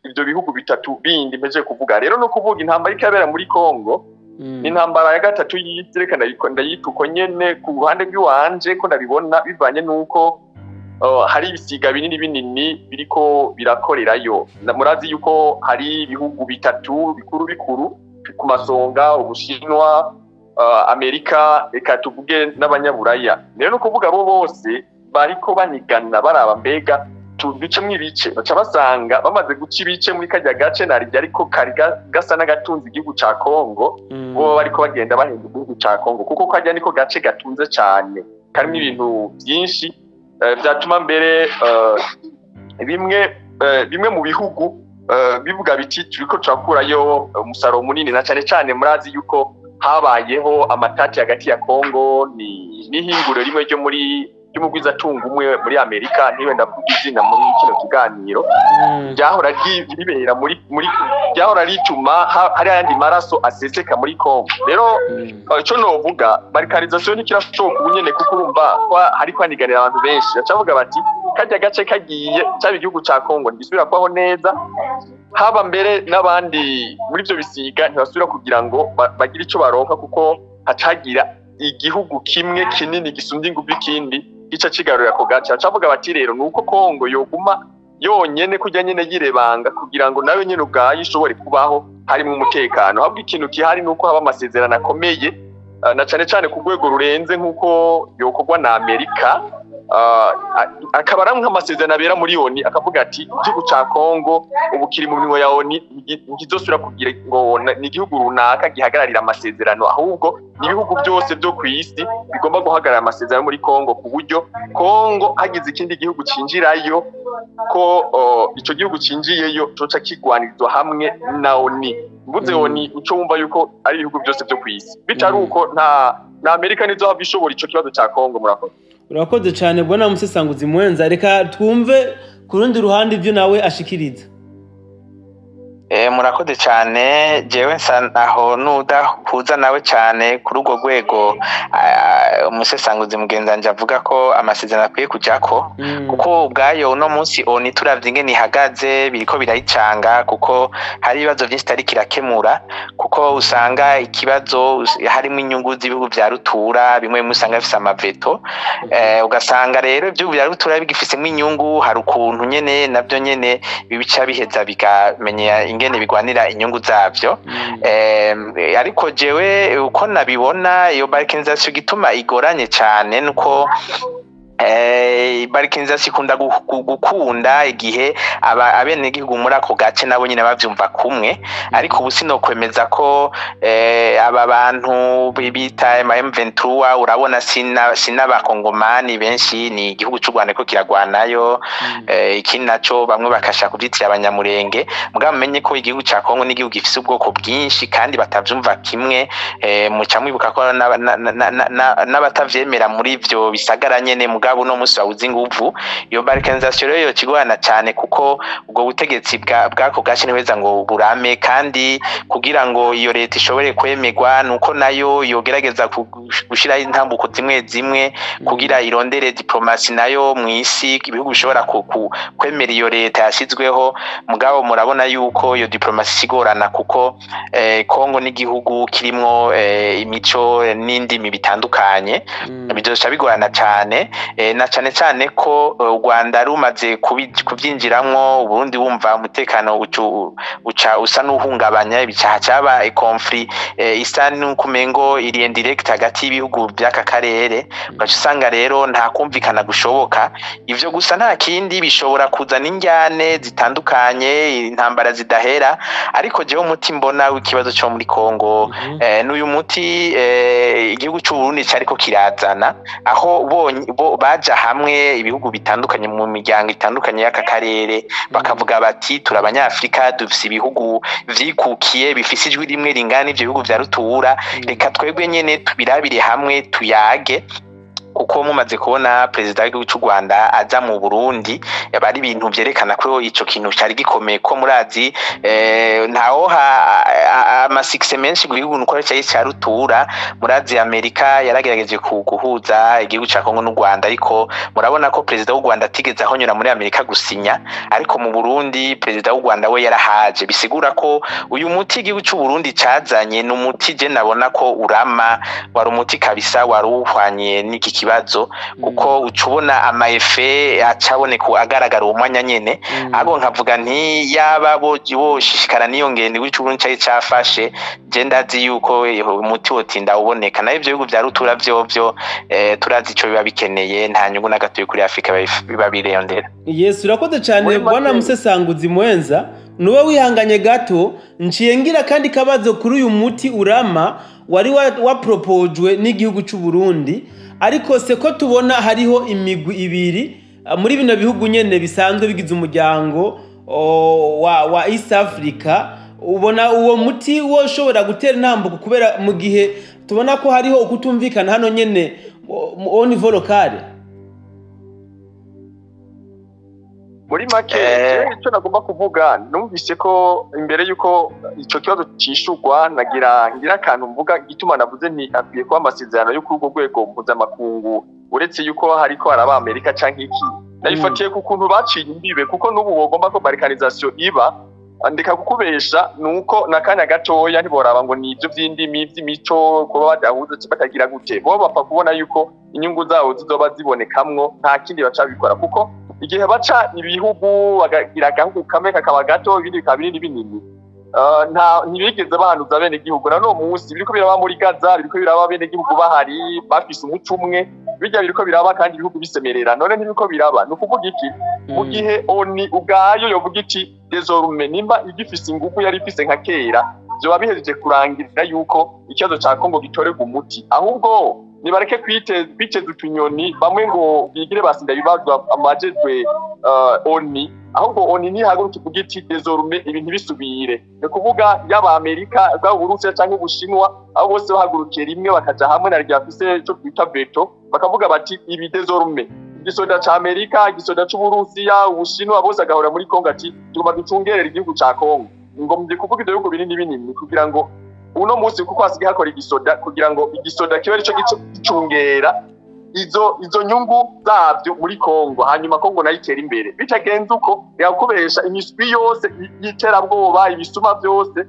ivyo bihugu bitatu bindi mpejeje kuvuga. Rero no kuvuga intambara ikabera muri Kongo, ni intambara ya gatatu y'isi, reka ndayita uko nyene ku ruhande rw'iwanje ko ndabibona, bivanye n'uko hari ibisiga binini binini biriko birakorerayo. Murazi yuko hari ibihugu bitatu bikuru bikuru ku masonga: Ubushinwa, Amerika, reka tuvuge n'Abanyaburaya. Rero no kuvuga abo bose bariko banigana baraba mbega tubicemwo ibice, baca basanga bamaze guca ibice muri karya gace narirya, ariko kari gasa n'agatunze igihugu ca Kongo. Bo bariko bagenda bahenda igihugu ca Kongo, kuko karya niko gace gatunze cane, karimo ibintu byinshi, vyatuma mbere bimwe mu bihugu bivuga biti turiko turakurayo umusaruro munini, na cane cane murazi yuko habayeho amatati hagati ya Kongo n'ihinguriro rimwe ryo muri ry'umugwizatunga umwe muri Amerika, ntiwe ndavuga izina muri kino kiganiro, ryahora ribera muri ryahora rituma hari ayandi maraso aseseka muri Kongo. Rero ico novuga, balkanisation ntikirashoboka ubu nyene, kuko urumva ko hari kwaniganira abantu benshi, bacavuga bati karya gace kagiye, caba igihugu ca Kongo ntigisubira kubaho neza, haba mbere n'abandi muri ivyo bisiga ntibasubira kugira ngo bagire ico baronka, kuko hacagira igihugu kimwe kinini gisumvya inguvu ikindi gica cigarurira ako gace. Bacavuga bati rero nuko Kongo yoguma yonyene kurya nyene yirebanga, kugira ngo nayo nyene ubwayo ishobore kubaho harimwo umutekano. Ahubwo ikintu gihari nuko haba amasezerano akomeye, na cane cane ku rwego rurenze nk'uko yokorwa na Amerika. Akaba ari nk'amasezerano abera muri ONU, akavuga ati igihugu ca Kongo ubu kiri mu minwe ya ONU, ntikizosubira kugira ngo ni igihugu runaka gihagararira amasezerano, ahubwo ni ibihugu byose byo ku isi bigomba guhagarara amasezerano muri Kongo, ku buryo Kongo hagize ikindi gihugu cinjirayo, ko ico gihugu cinjiyeyo coca kigwanirizwa hamwe na ONU. Mvuze ONU, uco wumva yuko ari ibihugu byose byo ku isi. Bitari uko, nta na Amerika nizohava ishobora ico kibazo ca Kongo. Murakoze. Urakoze cyane, bwana Musesanguzi Mwenza. Reka twumve ku rundi ruhande ibyo nawe ashikiriza. Murakoze cyane. Jewe nsa aho nudahuza nawe cyane kuri urwo rwego umusesanguzi mugenzi wanje avuga ko amasezerano akwiye kujako, kuko ubwayo uno munsi ONU turavye ingene ihagaze, biriko birayicanga, kuko hari ibibazo vyinshi itariko irakemura, kuko usanga ikibazo harimo inyungu z'ibihugu vya rutura bimwe bimwe, usanga bifise amaveto. Ugasanga rero ibihugu vya rutura bigifisemwo inyungu, hari ukuntu nyene navyo nyene bica biheza bikamenya ingene bigwanira inyungu zavyo. Ariko jewe uko nabibona, iyo balkanisation igituma igoranye cane nuko balkanisation ikunda gukunda igihe abenegihugu muri ako gace nabo nyine bavyumva kumwe. Ariko ubu sinokwemeza ko aba bantu bita M23, urabona sin'abakongomani benshi, ni igihugu c'u Rwanda ko kiragwanayo. Ikindi naco, bamwe bakashaka kuvyitira Abanyamurenge. Mugabo mumenye ko igihugu ca Kongo n'igihugu gifise ubwoko bwinshi kandi batavyumva kimwe. Muca mwibuka ko n'abatavyemera muri ivyo bisagara nyene, mugabo uno munsi babuze inguvu. Iyo balkanisation rero yokigorana cane, kuko ubwo butegetsi bw'ako gace ntibweza ngo burame, kandi kugira ngo iyo leta ishobore kwemerwa nuko nayo yogerageza gushiraho intambuko zimwe zimwe kugira irondere diplomasi nayo mw'isi, ibihugu bishobora kwemera iyo leta yashizweho. Mugabo murabona yuko iyo diplomasi igorana, kuko Kongo n'igihugu kirimwo imico n'indimi bitandukanye, bizoca bigorana cane, na cane cane ko u Rwanda rumaze kuvyinjiramwo, Uburundi wumva umutekano uca usa n'uhungabanya, ibicaha caba conflit isa n'ukumengo iri indirect hagati y'ibihugu by'aka karere, ugaca usanga rero nta kumvikana gushoboka. Ivyo gusa, nta kindi, bishobora kuzana injyane zitandukanye, intambara zidahera. Ariko jewe umuti mbona w'ikibazo cyo muri Kongo n'uyu muti igihugu c'u Burundi cariko kirazana, aho bo baja hamwe ibihugu bitandukanye mu miryango itandukanye y'aka karere, bakavuga bati turi Abanyafrika, dufise ibihugu vyikukiye bifise ijwi rimwe ringana n'ivyo bihugu vya rutura, reka twebwe nyene tubirabire hamwe, tuyage. Kuko mumaze kubona perezida w'igihugu cy'u Rwanda aza mu Burundi, yaba ari ibintu vyerekana ko ico kintu cari gikomeye, ko murazi ntawoha amasuccès menshi ku gihugu nuko cari ca rutura. Murazi Amerika yaragerageje guhuza igihugu ca Kongo n'u Rwanda, ariko murabona ko perezida w'u Rwanda atigeze ahonyora muri Amerika gusinya, ariko mu Burundi perezida w'u Rwanda we yarahaje. Bisigura ko uyu muti igihugu cy'u Burundi cazanye ni umuti je nabona ko urama, wari umuti kabisa wari uhwanye n'iki kibazo, kuko uca ubona ama effets acaboneka agaragara uwo mwanya nyene. Ahubwo nkavuga nti yaba boshishikara n'iyo ngendo igihugu c'u Burundi cari cafashe, je ndazi yuko umuti wotinda uboneka. Nayo ivyo bihugu vya rutura vyovyo, turazi ico biba bikeneye, nta nyungu na gatoyi kuri Afrika biba birondera. Yes, urakoze cyane. Muri make- Bwana Musesanguzi Mwenza, nuba wihanganye gato, nciye ngira kandi kabazo kuri uyu muti urama wari wapropojwe n'igihugu cy'u Burundi. Ariko se ko tubona hariho imigwi ibiri muri bino bihugu nyene bisanzwe bigize umuryango wa East Africa, ubona uwo muti woshobora gutera intambuko, kubera mu gihe tubona ko hariho ukutumvikana hano nyene au niveau local? Muri make, jewe icyo nagomba kuvuga, numvise ko imbere y'uko ico kibazo cishurwa, nagira ngira akantu mvuga. Igituma navuze nti akwiye kuba amasezerano yo kuri urwo rwego mpuzamakungu, uretse yuko hariko haraba Amerika canke iki, nabifatiye ku kuntu baciye imbibe, kuko n'ubu bogomba ko balkanisation iba, ndeka kukubesha, nuko nakanya gatoya ntiboraba ngo ni ivyo vy'indimi, vy'imico, kuba badahuza batagira gute. Bo bapfa kubona yuko inyungu zabo zizoba zibonekamwo, nta kindi baca bikora, kuko igihe baca ibihugu bakagira agahugu kamwe kakaba gato, ibindi bikaba binini binini, nta ntibigeze bahanuza bene igihugu. Na n'uwo munsi biriko biraba muri Gaza, biriko biraba bene igihugu bahari bafise umuco umwe. Bijya biriko biraba kandi ibihugu bisemerera, none ntibiko biraba. Ni ukuvuga iki? Mu gihe ONU ubwayo yovuga iti désormais, nimba igifise ingufu yari ifise nka kera, vyoba bihejeje kurangira yuko ikibazo ca Kongo gitorerwa umuti. Ahubwo nibareke kwiteza utunyoni bamwe ngo bigire basinda ibibazo amajejwe ONU. Ahubwo ONU nihaguruka ivuga iti désormais ibintu bisubire. Ni ukuvuga yaba Amerika, bwaba Uburusiya canke Ubushinwa, abo bose bahagurukiye rimwe, bakaja hamwe na rya bafise ico twita veto, bakavuga bati ibi désormais, igisoda ca Amerika, igisoda c'Uburusiya, Ubushinwa, bose agahora muri Kongo, ati tugomba ducungerera igihugu ca Kongo. Ngombye kuvuga ivyo bihugu binini binini kugira ngo uno munsi, kuko hasigaye hakora igisoda, kugira ngo igisoda kibe arico gicungera izo nyungu zabyo muri Kongo, hanyuma Kongo nayo itera imbere. Bitagenze uko, yakubesha imiswi yose y'iterabwoba, ibisuma byose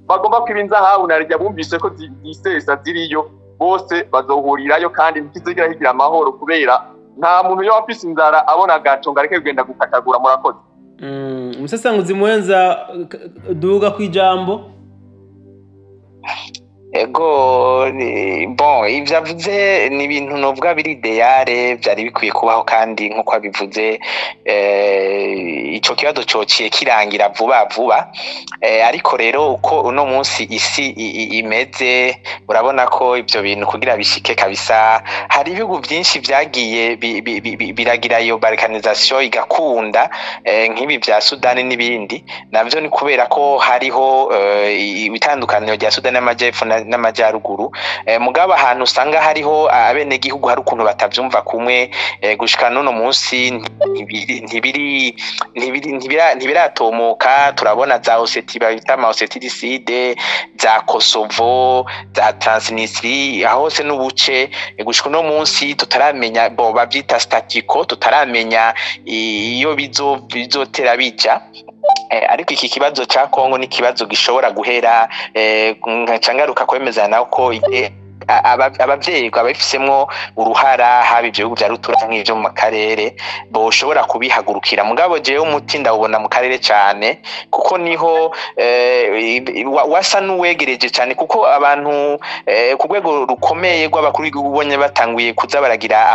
bagomba kwiba inzahabu na rya bumvise ko zisesa ziriyo, bose bazohurirayo kandi ntizigera higira amahoro, kubera nta muntu yo afise inzara abona agaco ngo areke kugenda gukatagura. Murakoze. Umusesanguzi Muhenza, duga ku ijambo. Ego, bon, ivyo avuze ni ibintu novuga biri idéal, vyari bikwiye kubaho, kandi nk'uko abivuze, ico kibazo cociye kirangira vuba vuba. Ariko rero uko uno munsi isi imeze, urabona ko ivyo bintu kugira bishike kabisa, hari ibihugu vyinshi vyagiye biragira iyo balkanisation igakunda, nk'ibi vya Sudani n'ibindi. Navyo ni kubera ko hariho itandukaniro rya Sudani y'Amajepfo n'Amajyaruguru. Mugabo ahantu usanga hariho abenegihugu hari ukuntu batavyumva kumwe, gushika n'uno munsi ntibiratomoka. Turabona za Ossétie, babita ama Ossétie du Sud, za Kosovo, za Transnistrie, aho hose n'ubuce, gushika uno munsi tutaramenya, bo bavyita statu quo, tutaramenya iyo bizotera bija. Ariko iki kibazo ca Kongo ni ikibazo gishobora guhera, nkaca ngaruka kwemeza nawe ko abavyeyi ababifisemwo uruhara, haba ivyo bihugu vya rutura canke ivyo mu karere, boshobora kubihagurukira. Mugabo jewe umuti ndawubona mu karere cane, kuko niho wasa n'uwegereje cane, kuko abantu ku rwego rukomeye rw'abakuru b'igihugu ubonye batanguye kuza baragira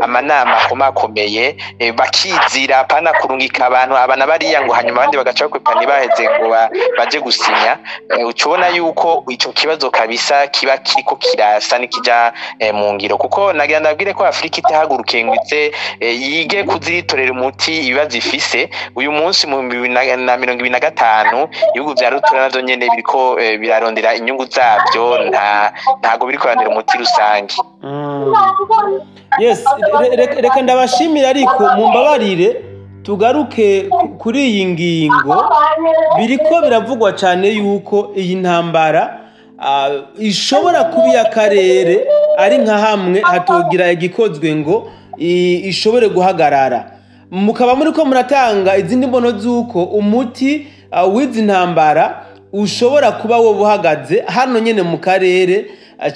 amanama akomakomeye, bakizira pana kurungika abantu abana bariya ngo hanyuma abandi bagaca bakwepa ntibaheze ngo baje gusinya, uca ubona yuko ico kibazo kabisa kiba kiriko kirasa n'ikija mu ngiro. Kuko nagira ndabwire ko Afurika itahagurukiye ngo ize yige kuziritorera umuti ibibazo ifise uyu munsi mu 2025, ibihugu vya rutura navyo nyene biriko birarondera inyungu zavyo, ntago biriko birarondera umuti rusange. Yes, reka ndabashimira, ariko mumbabarire tugaruke kuri iyi ngingo. Biriko biravugwa cyane yuko iyi ntambara ishobora kuba iy'akarere, ari nka hamwe hatogira igikozwe ngo ishobore guhagarara. Mukaba muri ko muratanga izindi mbono z'uko umuti w'izi ntambara ushobora kuba wo buhagaze hano nyene mu karere,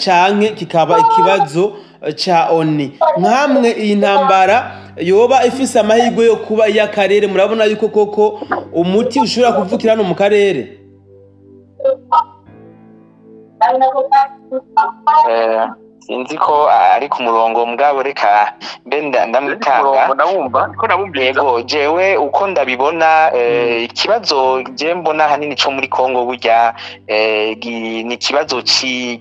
canke kikaba ikibazo ca ONU. Nkamwe iyi ntambara yoba ifise amahirwe yo kuba iy'akarere, murabona yuko koko umuti ushobora kuvukira hano mu karere? Sinzi ko ari ku murongo, mugabo reka mbe ndamutanga. Ndabumva, ko nabumviriza. Yego, jewe uko ndabibona, ikibazo je mbona hanini co muri Kongo burya ni ikibazo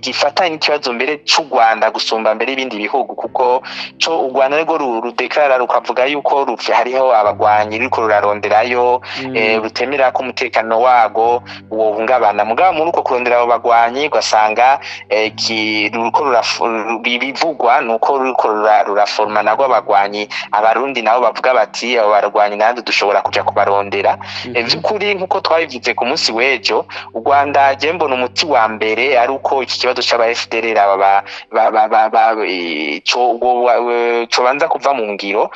gifatanye n'ikibazo mbere c'u Rwanda gusumba mbere ibindi bihugu, kuko co u Rwanda nirwo rudeklara rukavuga yuko hariho abagwanyi ruriko ruraronderayo, rutemera ko umutekano wago wohungabana. Mugabo muri uko kurondera abo bagwanyi, ugasanga ruriko bivugwa nuko ruriko ruraforma nagwo abagwanyi. Abarundi nabo bavuga bati abo barwanyi natwe dushobora kuja kubarondera. Vy'ukuri, nkuko twabivuze ku munsi w'ejo, u Rwanda, je mbona umuti wa mbere ari uko iki kibazo c'aba FDLR aba cobanza kuva mu ngiro.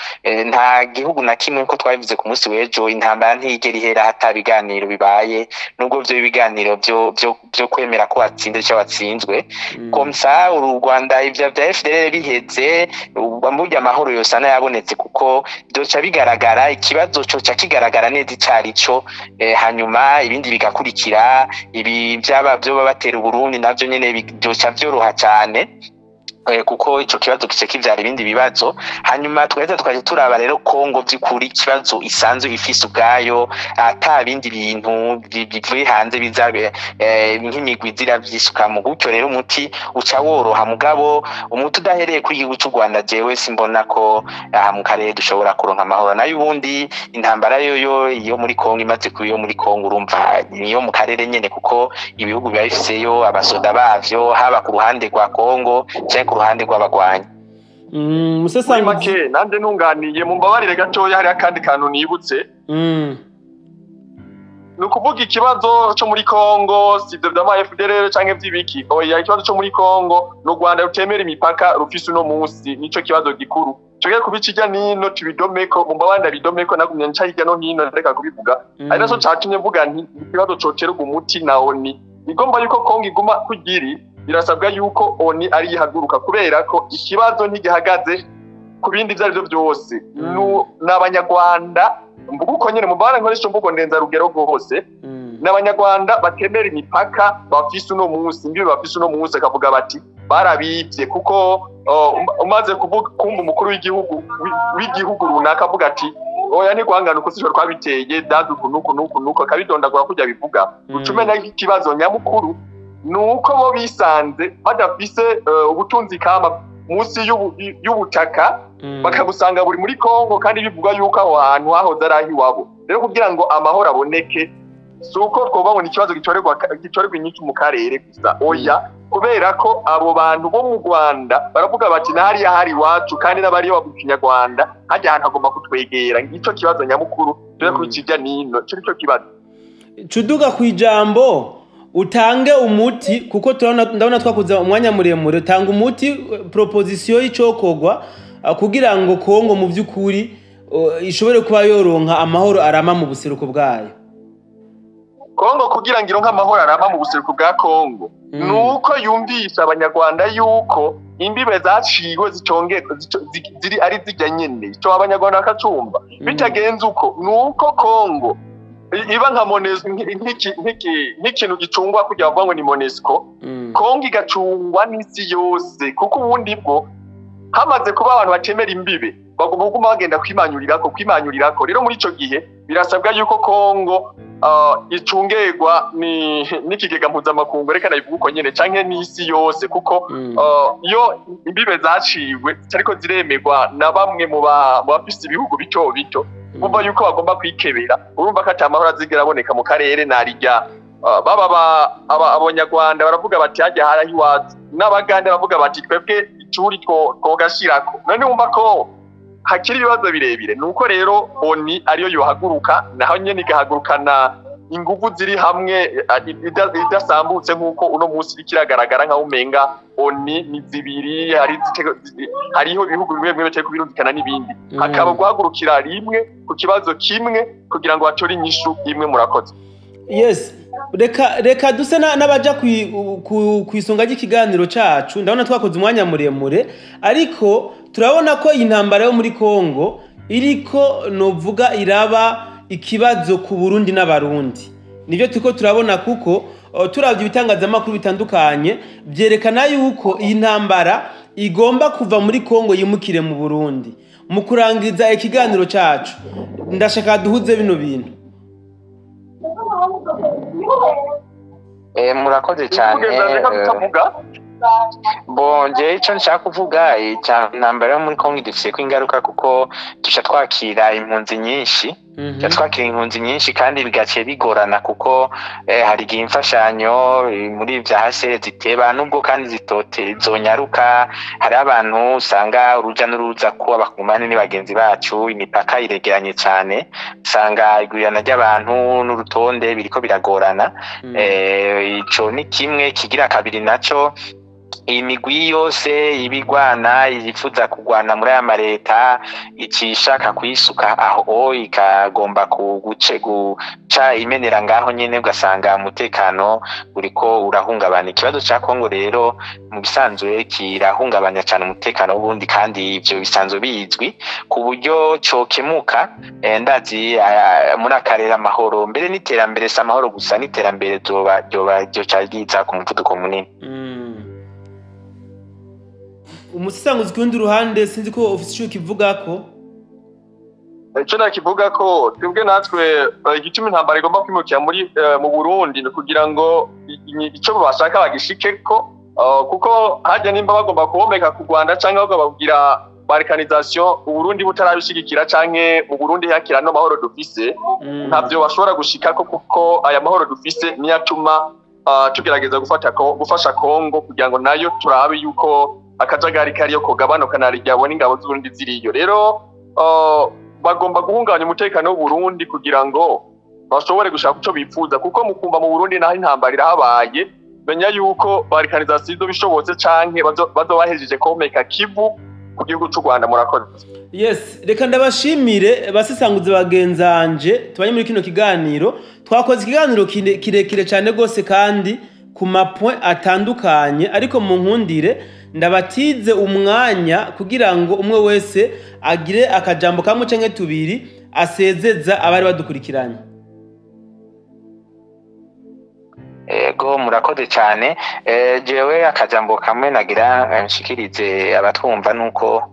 Nta gihugu na kimwe, nkuko twabivuze ku munsi w'ejo, intambara ntiyigera ihera hata biganiro bibaye, nubwo vyo ibiganiro vyo kwemera ko watsinze cyangwa watsinzwe. Comme ça u Rwanda ivyo vya FDLR biheze, burya amahoro yose anayabonetse, kuko byoca bigaragara, ikibazo coca kigaragara neza icarico, hanyuma ibindi bigakurikira. Ibi vyaba vyoba batera Uburundi navyo nyene byoca vyoroha cane. Kuko ico kibazo kice kivyara ibindi bibazo. Hanyuma twaheza twaje turaba rero Kongo vy'ukuri ikibazo isanzwe ifise ubwayo, ata bindi bintu bivuye hanze bizabe nk'imigwi ziravyisuka mu gutyo. Rero umuti uca woroha, mugabo umuti udahereye kuri igihugu c'u Rwanda, jewe simbona ko aha mu karere dushobora kuronka amahoro. Nayo ubundi intambara yoyo iyo muri Kongo imaze kuba iyo muri Kongo, urumva niyo mu karere nyene, kuko ibihugu biba bifiseyo abasoda bavyo, haba ku ruhande rwa Kongo canke ku ruhande rw'abagwanyi. Muri Musesanguzi. Make nanjye ntunganiye, mumbabarire gatoya, hariho akandi kantu nibutse. Ni ukuvuga ikibazo cyo muri Kongo si ibyo by'ama FDLR canke vy'ibiki, oya. Ikibazo cyo muri Kongo ni u Rwanda rutemera imipaka rufise uno munsi, nico kibazo gikuru. Tugiye kubica hirya nino tubidomeko, mumbabarire ndabidomeko, nagumye nca hirya no hino reka kubivuga. Ari naco catumye mvuga nti ikibazo coterwa umuti na ONU. Igomba yuko Kongo iguma kugiri, birasabwa yuko ONU ari ihaguruka, kubera ko ikibazo ntigihagaze ku bindi ivyo arivyo vyose. Ni Abanyarwanda, mvuga uko nyene, mumbabarire nkoresha imvugo ndenzarugero rwose, n'Abanyarwanda batemera imipaka bafise uno munsi, imbibe bafise uno munsi, akavuga bati barabivye. Kuko umaze kuvuga kumva umukuru w'igihugu w'igihugu runaka avuga ati oya, ntigwangana uko sivyo twabiteye, dazi uku nuku nuku nuku, akabidondagura kurya bivuga, uca umenya ko ikibazo nyamukuru ni uko bo bisanze badafise ubutunzi kama munsi y'ubutaka, bakabusanga buri muri Kongo, kandi bivugwa yuko aho hantu hahoze ari ahiwabo. Rero kugira ngo amahoro aboneke, si uko twobabona ikibazo gitorerwa inyishu mu karere gusa, oya, kubera ko abo bantu bo mu Rwanda baravuga bati nahariya hari iwacu, kandi n'abariyo bavuga Ikinyarwanda, hajya ahantu hagomba kutwegera. Ngicyo kibazo nyamukuru turi kubikirya nino, ico nico kibazo. Cuduga ku ijambo, utange umuti, kuko turabona, ndabona twakuze umwanya muremure. Tanga umuti, proposition y'icokorwa kugira ngo Kongo mu by'ukuri ishobore kuba yoronka amahoro arama mu buseruko bwayo. Kongo kugira ngo ironke amahoro arama mu buseruko bwa Kongo, nuko yumvisha Abanyarwanda yuko imbibe zaciwe ziconge ziri ari zijya nyene, ico Abanyarwanda bakacumva. Bitagenze uko, nuko Kongo iba nka Monusco, nk'ikintu gicungwa kugira bavuga ngo ni Monusco. Kongo igacungwa n'isi yose, kuko ubundi bwo hamaze kuba abantu batemera imbibe, bagomba kuguma bagenda kwimanyurirako kwimanyurirako. Rero muri ico gihe birasabwa yuko Kongo icungerwa n'ikigega mpuzamakungu, reka nabivuga uko nyene, canke n'isi yose, kuko iyo imbibe zaciwe zitariko ziremerwa na bamwe mu bafise ibihugu bito bito, bumva yuko bagomba kwikebera, urumva ko ata mahoro azigera aboneka mu karere. Narirya baba Abanyarwanda baravuga bati hajya haraho iwacu, n'Abagande baravuga bati twebwe icuri twogashirako. None wumva ko hakiri ibibazo birebire. Nuko rero ONU ariyo yohaguruka, naho nyene igahagurukana inguvu ziri hamwe, idasambutse nk'uko uno munsi iriko iragaragara nkaho umenga ONU ni zibiri, hariho ibihugu bimwe bimwe bitariko birumvikana n'ibindi. Hakaba guhagurukira rimwe ku kibazo kimwe kugira ngo batore inyishu imwe. Murakoze. Yes, reka duse n'abaja kw'isonga ry'ikiganiro cacu. Ndabona twakoze umwanya muremure, ariko turabona ko iyi ntambara yo muri Kongo iriko novuga iraba ikibazo ku Burundi n'Abarundi. Nivyo turiko turabona, kuko turavye ibitangazamakuru bitandukanye vyerekana yuko iyi ntambara igomba kuva muri Kongo yimukire mu Burundi. Mu kurangiza ikiganiro cacu, ndashaka duhuze bino bintu. Murakoze cyane. Kugeza reka tutavuga. Bon, jewe ico nshaka kuvuga, icya ntambara yo muri Kongo idufiseko ingaruka, kuko duca twakira impunzi nyinshi. Duca twakira impunzi nyinshi kandi bigace bigorana, kuko hari igihe imfashanyo muri vya HCR ziteba, nubwo kandi zitote zonyaruka. Hari abantu usanga uruja n'uruza ko Abakongomani ni bagenzi bacu, imipaka iregeranye cyane, usanga igwirirana ry'abantu n'urutonde biriko biragorana. Ico ni kimwe. Kigira kabiri naco, imigwi yose ibigwana yifuza kugwana muri aya mareta icishaka kwisuka aho, ikagomba kuguce guca imenera ngaho nyene, ugasanga umutekano uriko urahungabana. Ikibazo ca Kongo rero mu bisanzwe kirahungabanya cane umutekano w'Uburundi, kandi ivyo bisanzwe bizwi ku buryo cokemuka. Ndazi muri akarere amahoro mbere n'iterambere, si amahoro gusa, n'iterambere ryoba ryoca ryiza ku muvuduko munini. Umusisanguzi ku rundi ruhande, sinzi ko ufise ico kivugako. Icyo nakivuga ko twebwe natwe, igituma intambara igomba kwimukira muri mu Burundi ni kugira ngo icyo bashaka bagishikeko, kuko hajya nimba bagomba kubomeka ku Rwanda cyangwa bagomba kugira balkanisation, Uburundi butarabishigikira canke mu Burundi hakira no mahoro dufise, ntabyo bashobora gushikako, kuko aya mahoro dufise niyo atuma tugerageza gufata gufasha Kongo kugira ngo nayo turabe yuko akajagari kariyo kogabanuka na ryabona ingabo z'Uburundi ziriyo. Rero bagomba guhungabanya umutekano w'Uburundi kugira ngo bashobore gushaka ico bifuza, kuko mukumva mu Burundi naho intambara irahabaye, menya yuko balkanisation izo bishobotse canke bazobahejeje komeka Kivu ku gihugu c'u Rwanda. Murakoze. Yes, reka ndabashimire basisanguze bagenzanje tubanye muri kino kiganiro. Twakoze ikiganiro kirekire cyane gose kandi ku ma points atandukanye, ariko mu nkundire ndabatize umwanya kugira ngo umwe wese agire akajambo kamwe canke tubiri asezeza abari badukurikiranye. Ego, murakoze cyane. Jewe akajambo kamwe nagira nshikirize abatwumva nuko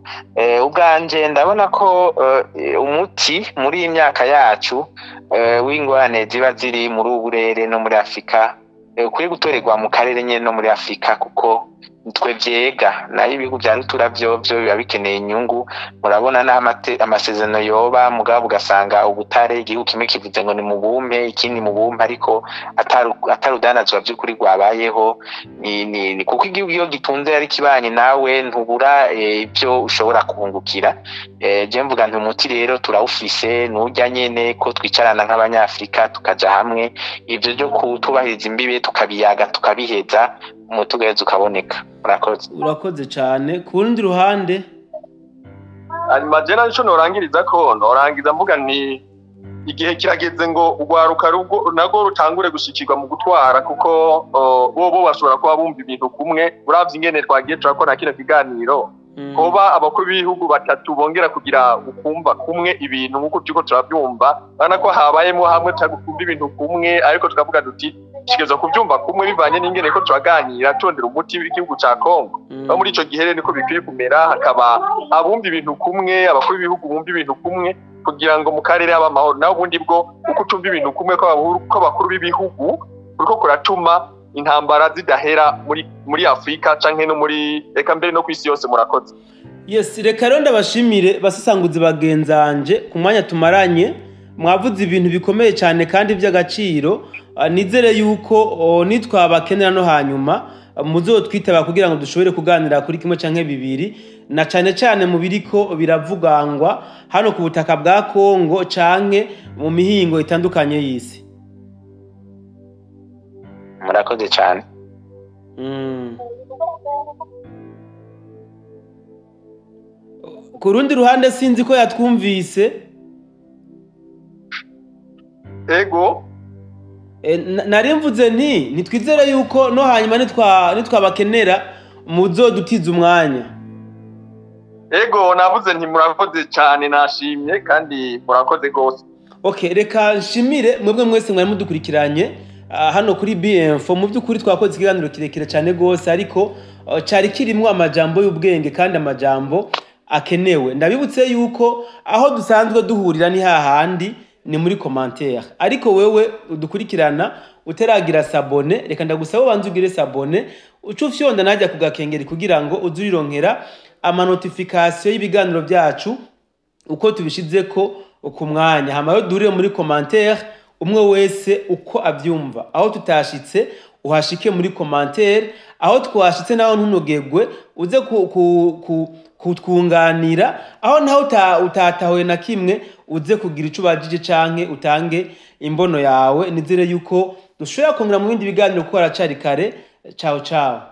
ubwanje ndabona ko umuti muri iyi myaka yacu w'ingorane ziba ziri muri ubu burere no muri Afurika ukwiye gutorerwa mu karere nyene no muri Afurika, kuko twe vyega, nayo ibihugu vya rutura vyo biba bikeneye inyungu. Murabona n'aho amasezerano yoba, mugabo ugasanga ubutare igihugu kimwe kivuze ngo ni mubumpe, ikindi mubumpe, ariko atarudanazwa vy'ukuri rwabayeho. Ni kuko igihugu iyo gitunze ari kibanye nawe ntubura ibyo ushobora kuhungukira. Je mvuga nti umuti rero turawufise, nurya nyene ko twicarana nk'abanyafrika tukaja hamwe, ivyo byo kutubahiriza imbibe tukabiyaga tukabiheza, umuti ugaheza ukaboneka. Murakoze. Urakoze cyane. Ku rundi ruhande? Hanyuma je naco norangiriza ko norangiza mvuga nti igihe kirageze ngo urwaruka narwo rutangure gushikirwa mu gutwara, kuko bo bashobora kuba bumva ibintu kumwe. Uravye ingene twagiye turakora kino kiganiro, kuba abakuru b'ibihugu batatu bongera kugira ukumva kumwe ibintu nk'uko turiko turabyumva, urabona ko habayemo hamwe tutakumva ibintu kumwe, ariko tukavuga duti tutegerezwa kubyumva kumwe bivanye n'ingene ko turaganira turondera umuti w'igihugu ca Kongo. Aho muri ico gihe rero niko bikwiye kumera, hakaba abumva ibintu kumwe, abakuru b'ibihugu bumva ibintu kumwe, kugira ngo mu karere habe amahoro. Naho ubundi bwo uko utumva ibintu kumwe kw'abakuru b'ibihugu kuriko kuratuma intambara zidahera muri Afurika canke no muri eka mbere no kw'isi yose. Murakoze. Yes, reka rero ndabashimire basisanguzi bagenzanje ku mwanya tumaranye. Mwavuze ibintu bikomeye cyane kandi by'agaciro. Nizere yuko nitwabakenera no hanyuma muzotwitaba kugira ngo dushobore kuganira kuri kimwe canke bibiri, na cane cane mu biriko biravugangwa hano ku butaka bwa Kongo canke mu mihingo itandukanye y'isi. Murakoze cyane. Ku rundi ruhande sinzi ko yatwumvise. Ego. Nari mvuze nti nitwizere yuko no hanyuma nitwabakenera muzodutiza umwanya. Ego, navuze nti murakoze cyane, nashimye kandi murakoze gose. Okay, reka nshimire mwebwe mwese mwari mudukurikiranye hano kuri BM4. Mu by'ukuri twakoze ikiganiro kirekire cyane gose, ariko cari kirimwo amajambo y'ubwenge kandi amajambo akenewe. Ndabibutse yuko aho dusanzwe duhurira ni hahandi, ni muri commentaire. Ariko wewe udukurikirana uteragira s'abonner, reka ndagusaba ubanze ugire s'abonner, uce ufyonda najya kugakengeri kugira ngo uzurironkera ama notification y'ibiganiro byacu uko tubishizeko ku mwanya. Hama rero duhurire muri commentaire, umwe wese uko abyumva. Aho tutashitse uhashike muri commentaire, aho twashitse naho ntunogegwe uze kutwunganira, aho naho utatahuye na kimwe uze kugira ico ubajije canke utange imbono yawe. Nizere yuko dushobora kongera mu bindi biganiro kuko haracari kare. Ciao ciao.